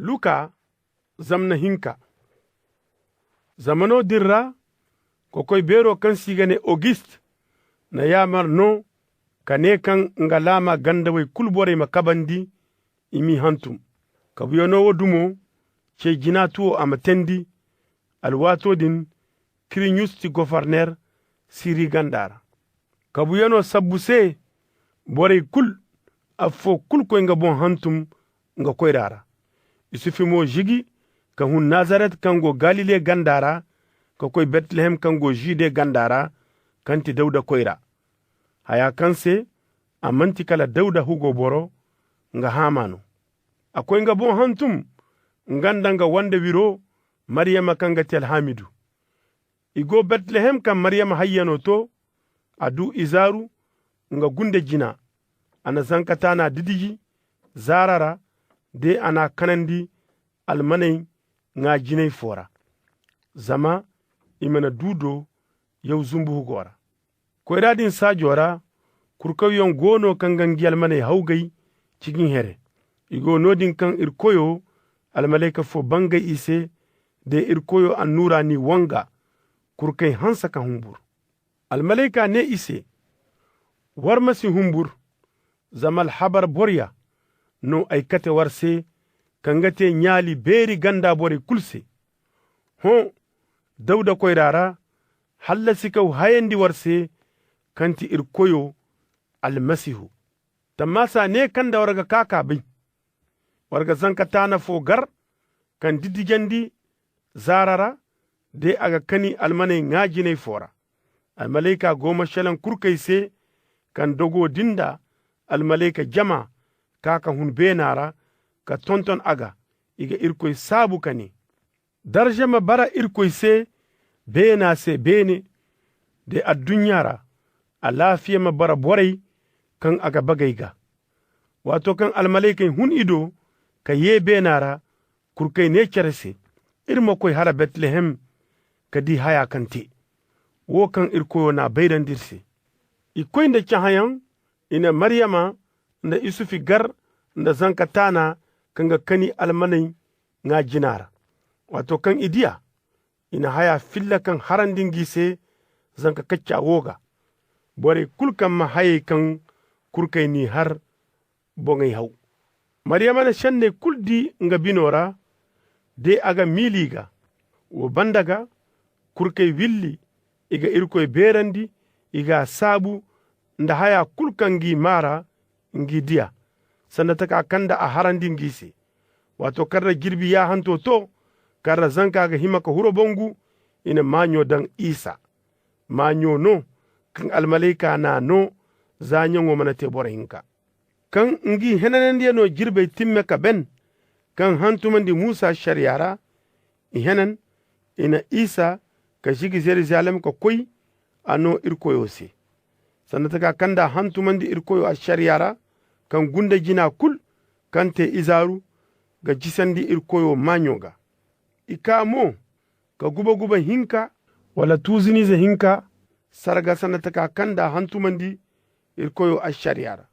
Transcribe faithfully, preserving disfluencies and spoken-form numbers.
Luka zamna hinka. Zamano din ra, kokoy beero kaŋ se i ga ne Ogist na yaamar no ka ne kaŋ nga laama gandawey kulu borey ma kabandi, i m'i hantum. Kabuyano wo dumo ce jina tuwo a ma teendi. Alwaato din, Kiriniyus ti goforner Siri ganda ra. Kabuyano sabbu se, borey kulu, affo kulu koy nga boŋ hantum nga koyra ra. Isufi mo zigi ka hun Nazaret kaŋ go Galile ganda ra, ka koy Betlehem kaŋ go Jude ganda ra, kaŋ ti Dawda koyra, haya kaŋ se a manti kala Dawda hugo boro, nga haama no. A koy nga boŋ hantum, nga nda nga wande wiro, Maryama kaŋ ga ti alhaamidu. I go Betlehem kaŋ Maryama hayyano to, a du izaaru nga gunde jina. A na zankataana didiji zaara ra, de a n'a kanandi almaney ŋwa jinay fo ra, zama i mana du do yaw zumbu hugo ra. Koyra din saajo ra, kurkawyaŋ go no kaŋ ga ngi almaney hawgay ciji here. I go no-din kaŋ Irkoyo almalayka fo bangay i se, de Irkoyo annuura n'i wanga, kurkay hanse ka humbur. Almalayka ne i se, war ma si humbur, zama alhabar boroya no ay kate war se, kaŋ ga te ɲaali beeri ganda borey kulu se. Hõ, Dawda koyra ra, hallasi kaw hayandi war se, kaŋ ti Irkoyo Almasihu. Tammaasa ne kaŋ nda war ga kaa ka bay, war ga zankataana fo gar, kaŋ didijandi zaara ra, de a ga kani almaney ŋwa jinay fo ra. Almalayka go ma salaŋ kurkey se, kaŋ dogo din nda almalayka jama kaa ka hun beena ra, ka tonton a ga, i ga Irkoy saabu ka ne, darza ma bara Irkoy se beena se beene, de adduɲɲa ra alaafiya ma bara borey kaŋ a ga bagey ga. Waato kaŋ almalaykey hun i do ka ye beena ra, kurkey ne care se, iri ma koy hala Betlehem ka di haya kaŋ te, wo kaŋ Irkoyo n'a bayrandi iri se. I koy nda cahãyaŋ, i na Maryama nda Isufi gar nda zankataana kaŋ ga kani almaney ŋwa jina ra. Waato kaŋ i di a, i na haya filla kaŋ harandi ngi se zanka kacca wo ga. Borey kulu kaŋ maa hayey kaŋ kurkey n'i har boŋey haw. Maryama na senney kulu di nga bino ra, de a ga miili i ga. Wo banda ga, kurkey willi, i ga Irkoy beerandi, i g'a saabu nda haya kulu kaŋ ngi maa ra, ngi di a, sanda taka kaŋ nda a harandi ngi se. Waato kaŋ ra jirbi yaahanto to, kaŋ ra zanka ga hima ka huro bangu, i na maaɲo daŋ Isa. Maaɲo no kaŋ almalayka n'a no za ɲaŋo mana te boro hinka. Kaŋ ngi henanandiyano jirbey timme ka ben, kaŋ hantumandi Musa ašariya ra, i henan, i na Isa ka zigi Zerizalem ka koy a no Irkoyo se. Sanda taka kaŋ nda a hantumandi Irkoyo ašariya ra, kaŋ gunda jina kulu kaŋ te izaaru ga jisandi Irkoyo maaɲo ga. I kaa mo ka guba-guba hinka wala tuuzuniize hinka sarga sanda taka kaŋ nda a hantumandi Irkoyo ašariya ra.